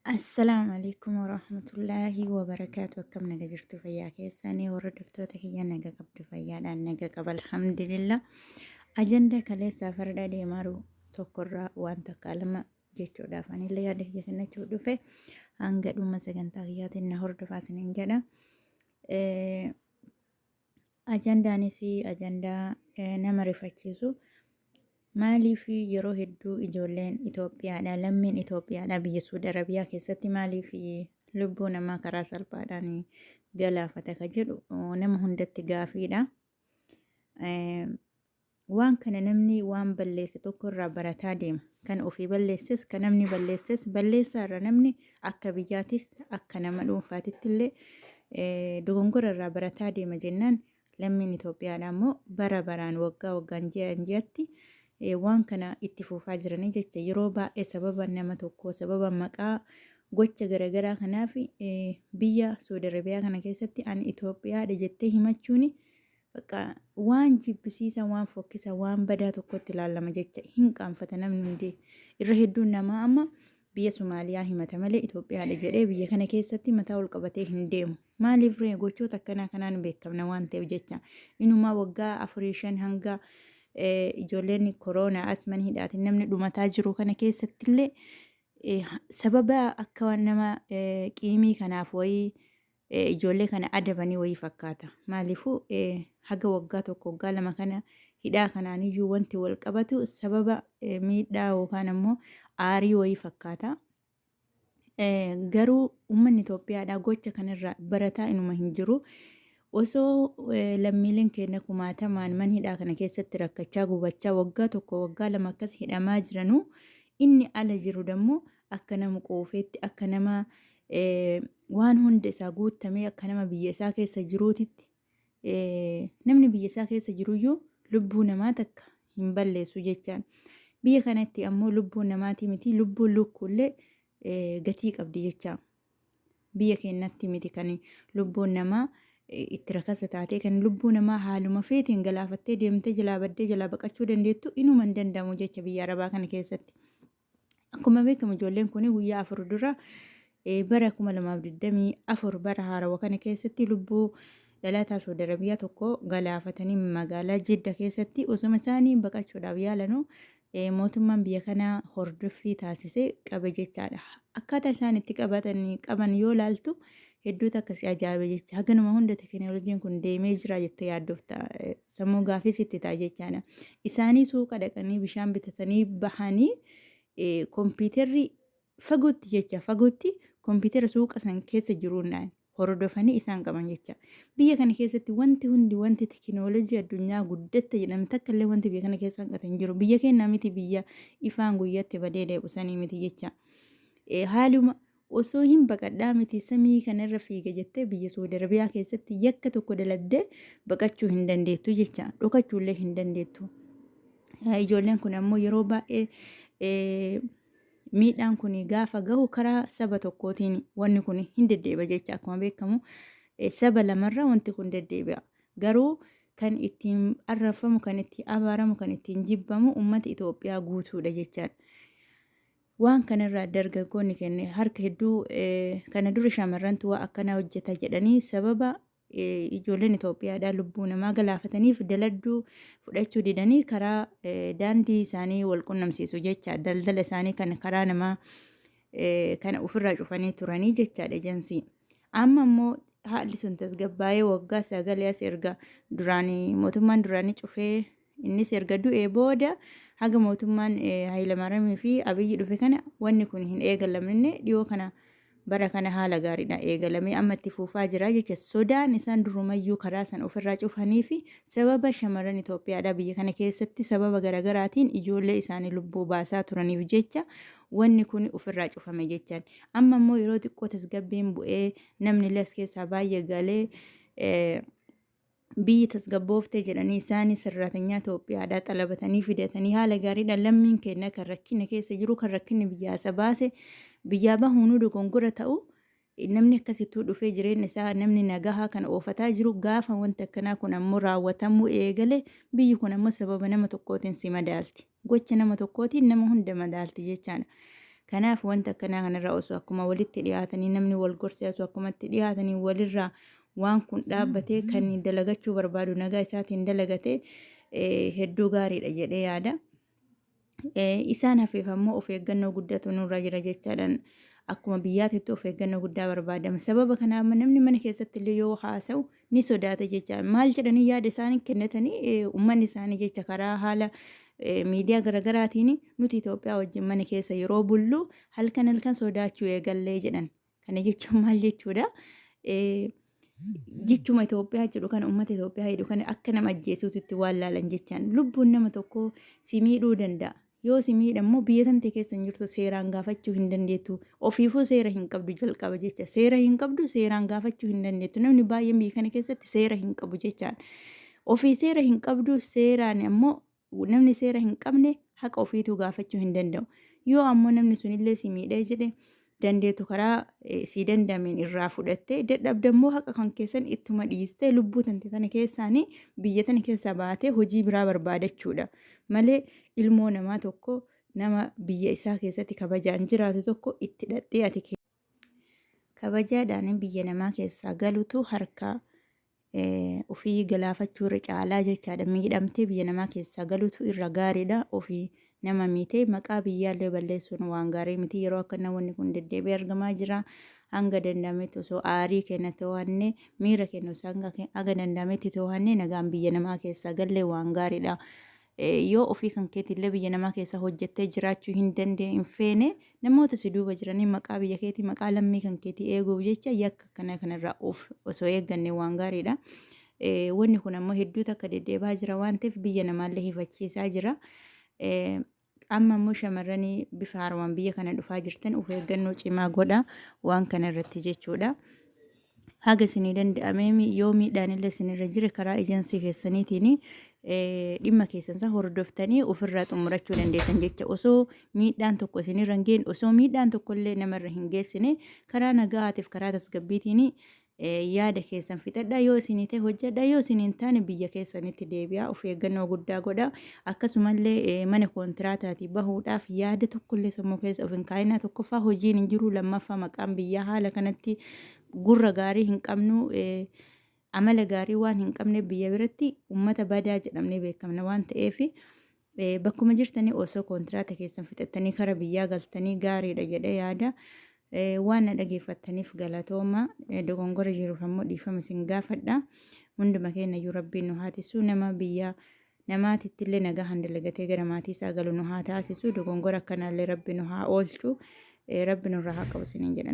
Assalaamu alaikum warahmatullaahi wabarakaatu. Akkam naga jirtu fayyaa keessanii hordoftoota kiyya naga qabdu fayyaadhaan naga qaba alhamdulillah. Ajanda kaleessaa farda deemaaru tokkorraa waan takka lama jechuudhaaf anillee yaada kiyya kennachuu dhufe hanga dhuma sagantaa kiyyaatiin na hordofaa isiniin jedha. Ajandaanis ajandaa nama rifachiisu. Maaliif yeroo hedduu ijoolleen Itoophiyaadha, lammiin Itoophiyaadha biyya Suudi Arabiyaa keessatti maaliif lubbuu namaa karaa salphaadhaan galaafata ka jedhu nama hundatti gaafiidha. Waan kana namni waan balleesse tokko irraa barataa deema. Kan ofii balleesses, kan namni balleesses, balleessaa irra namni akka biyyaatis akka nama dhuunfaatitti illee dogongora irraa barataa deema jennaan lammiin Itoophiyaadha immoo bara baraan waggaa waggaan ji'a ji'atti waan kana itti fufaa jiranii jecha yeroo baay'ee sababa nama tokkoo sababa maqaa gocha garaagaraa kanaaf biyya Saudi Arabiyaa kana keessatti ani Itoophiyaadha jettee himachuuni Bakka waan jibbisiisa, waan fokkisa, waan badaa tokkotti ilaalama jecha hin qaanfata namni hundi. Irra hedduun namaa amma biyya Somaaliyaa himata malee Itoophiyaadha jedhee biyya kana keessatti mataa ol qabatee hin deemu. Maaliif ree gochoota akkanaa kanaan beekamna waan ta'eef jecha. Inumaa waggaa afurii shan hanga ijoolleen koroonaa as mana hidhaatiin namni dhumataa jiru kana keessattillee sababa akka nama qiimii kanaaf wayii ijoollee kana adabanii wayii fakkaata. Maaliifuu haga waggaa tokko waggaa lama kana hidhaa kanaaniyyuu wanti wal qabatu sababa miidhaa yookaan ammoo aarii wayii fakkaata. Garuu uummanni Itoophiyaadhaa gocha kanarraa barataa inuma hin jiru. Osoo lammiileen keenya kumaatamaan mana hidhaa kana keessatti rakkachaa gubachaa waggaa tokko waggaa lama akkas hidhamaa jiranuu inni ala jiru dammoo akka nama quufeetti akka nama waan hunda isaa guuttamee akka nama biyya isaa keessa jiruutitti namni biyya isaa keessa jiruyyuu lubbuu namaa takka hin balleessu jechaan. Biyya kanatti ammoo lubbuun namaatii miti lubbuun lukkuullee gatii qabdi jechaa. Biyya keenyatti miti kan lubbuun namaa itti rakasa taatee kan lubbuu namaa haaluma feeteen galaafattee deemtee jalaa baddee jalaa baqachuu dandeettu inuma hin danda'amu jecha biyya arabaa kana keessatti. Akkuma beekamu ijoolleen kun guyyaa 4 dura bara 2024 bara haarawa kana keessatti lubbuu dhalataa Saudi Arabiyaa tokko galaafatanii magaalaa Jidda keessatti osuma isaanii baqachuudhaaf yaalanuu mootummaan biyya kanaa hordoffii taasisee qabe jechaadha. Akkaataa isaan itti qabatanii qaban yoo laaltu hedduutu akkasii ajaa'iba jecha. Haganuma hunda teekinooloojiin kun deemee jira jettee yaaddofta. Sammuu gaafii sitti ta'a jechaadha. Isaanii suuqa dhaqanii bishaan bitatanii bahanii kompiitarri fagootti jecha fagootti kompiitara suuqa san keessa jiruun hordofanii isaan qaban jecha. Biyya kana keessatti wanti hundi wanti teekinooloojii addunyaa guddatte jedhame takka illee wanti biyya kana keessa hanqate hin jiru. Biyya keenya miti biyya ifaan guyyaatti badee deebi'u sanii miti jecha. Haaluma Osoo hin baqadhaa miti samii kanarra fiiga jettee biyya Suudi Arabiyaa keessatti yakka tokko dalagdee baqachuu hin dandeettu jecha dhokachuullee hin dandeettu. Ijoolleen kun ammoo yeroo baay'ee miidhaan kun gaafa gahu karaa saba tokkootiin wanni kun hin deddeebi'a jecha akkuma beekamu saba lamarra wanti kun deddeebi'a. Garuu kan ittiin arrabfamu, kan ittiin abaaramu, kan ittiin jibbamu uummata Itoophiyaa guutuudha jechaadha. Waan kanarraa dargaggoonni keenya harka hedduu kana dura shamarrantu waa akkanaa hojjeta jedhanii sababa ijoolleen Itoophiyaadhaa lubbuu namaa galaafataniif daladduu fudhachuu didanii karaa daandii isaanii wal qunnamsiisu jecha daldala isaanii kan karaa namaa kana ofirraa cufanii turanii jechaadha ejensii. Amma immoo haalli sun tasgabbaa'ee waggaa sagalee as erga duraanii mootummaan duraanii cufee Innis erga du'ee booda haga mootummaan Hayilamaariyaamii fi Abiyyi dhufe kana wanni kun hin eegalamne dhiyoo kana bara kana haala gaariidhaan eegalamee amma itti fufaa jira jecha sodaan isaan durumayyuu karaa san ofirraa cufanii fi sababa shamarran Itoophiyaadhaa biyya kana keessatti sababa garaagaraatiin ijoollee isaanii lubbuu baasaa turaniif jecha wanni kun ofirraa cufame jechaan amma immoo yeroo xiqqoo tasgabbiin bu'ee namni illee as keessaa baay'ee galee biyyi tasgabbooftee jedhanii isaanii sarraatanyaa Itoophiyaadhaa xalabatanii fidatanii haala gaariidhaan lammiin keenya kan rakkina keessa jiru kan rakkinni biyyaa isa baase biyyaa bahuunuu dogongora ta'u namni akkasittuu dhufee jireenya isaa namni nagahaa kan oofataa jiru gaafa wanti akkanaa kun ammoo raawwatamuu eegale biyyi kun ammoo sababa nama tokkootiin si madaalti. Gocha nama tokkootiin nama hunda madaalti jechaadha. Kanaaf wanta akkanaa kanarraa osoo akkuma walitti dhiyaatanii namni wal gorsee osoo akkumatti dhiyaatanii walirraa waan kun dhaabbatee kan dalagachuu barbaadu nagaa isaatiin dalagate hedduu gaariidha jedhee yaada. Isaan hafeef ammoo of eeggannoo guddatu nurra jira jechaadhaan akkuma biyyaatitti of eeggannoo guddaa barbaadama. Sababa kanaaf namni mana keessatti illee yoo haasa'u ni sodaata jecha. Maal jedhanii yaada isaanii kennatanii uummanni isaanii jecha karaa haala miidiyaa garaagaraatiin nuti Itoophiyaa wajjin mana keessa yeroo bullu halkan halkan sodaachuu eegallee jedhan. Kana jechuun maal jechuudha? Jechuma Itoophiyaa jedhu kana uummata Itoophiyaa jedhu kana akka nama ajjeesuutti waan laalan jechaan lubbuun nama tokkoo si miidhuu danda'a. Yoo si miidha immoo biyya tante keessa hin jirtu seeraan gaafachuu hin dandeettu. Ofiifuu seera hin qabdu jalqaba jecha. Seera hin qabdu seeraan gaafachuu hin dandeettu. Namni baay'een biyya kana keessatti seera hin qabu jechaan. Ofii seera hin qabdu seeraan ammoo namni seera hin qabne haqa ofiituu gaafachuu hin danda'u. Yoo ammoo namni sunillee si miidhee jedhe dandeetu karaa sii danda'ameen irraa fudhattee dadhabde immoo haqa kan keessan ittuma dhiistee lubbuu tante tana keessaanii biyya tana keessaa baatee hojii biraa barbaadachuudha. Malee ilmoo namaa tokko nama biyya isaa keessatti kabajaan jiraatu tokko itti dhadhee ati kabajaadhaan biyya namaa keessaa galutu harka ofii galaafachuu irra caalaa jechaadha. Miidhamtee biyya namaa keessaa galutu irra gaariidha. Ofii nama miitee maqaa biyyaallee balleessuun waan gaarii miti. Yeroo akkana wanni kun deddeebi'ee argamaa jira. Hanga danda'ametti osoo aarii keenya to'annee miira keenya osoo hanga danda'ametti to'annee nagaan biyya namaa keessaa gallee waan gaariidha. Yoo ofii kan keetiillee biyya namaa keessa hojjettee jiraachuu hin dandeenye hin feene namoota si duuba jiranii maqaa biyya keetii maqaa lammii kan keetii eeguuf jecha yakka akkana kanarraa of osoo eegganne waan gaariidha. Wanni kun ammoo hedduu takka deddeebaa jira waan ta'eef biyya namaallee hifachiisaa jira. Amma immoo shamarranii bifa haarawaan biyya kana dhufaa jirtan of eeggannoo cimaa godha waan kana irratti jechuudha. Haga isinii danda'amee yoo miidhaan illee isinirra jire karaa ejansii keessaniitiin dhimma keessan isa hordoftanii ofirraa xumurachuu dandeessan jecha osoo miidhaan tokko isinirra hin geenye osoo miidhaan tokko illee namarra hin geessine karaa nagahaatiif karaa tasgabbiitiin yaada keessan fixadhaa yoo isinii ta'e hojjedhaa yoo isin hin taane biyya keessanitti deebi'aa of eeggannoo guddaa godha akkasumallee mana kontiraataatii bahuudhaaf yaada tokkollee sammuu keessa of hin kaa'inaa tokkoffaa hojiin hin jiru lammaffaa maqaan biyyaa haala kanatti gurra gaarii hin qabnu amala gaarii waan hin qabne biyya biratti ummata badaa jedhamnee beekamna waan ta'eef bakkuma jirtanii osoo kontiraata keessan fixattanii kara biyyaa galtanii gaariidha jedhee yaada. Waan na dhageeffattaniif galatooma. Dogongora jiruuf ammoo dhiifama isin gaafadha. Hunduma keenya iyyuu rabbiin nu haa tisu. Nama biyya namaatitti illee nagahaan dalagatee gara maatii isaa galu nu haa taasisu. Dogongora akkanaallee rabbi nu haa oolchu. Rabbi nurraa haa qabu isiniin jedha.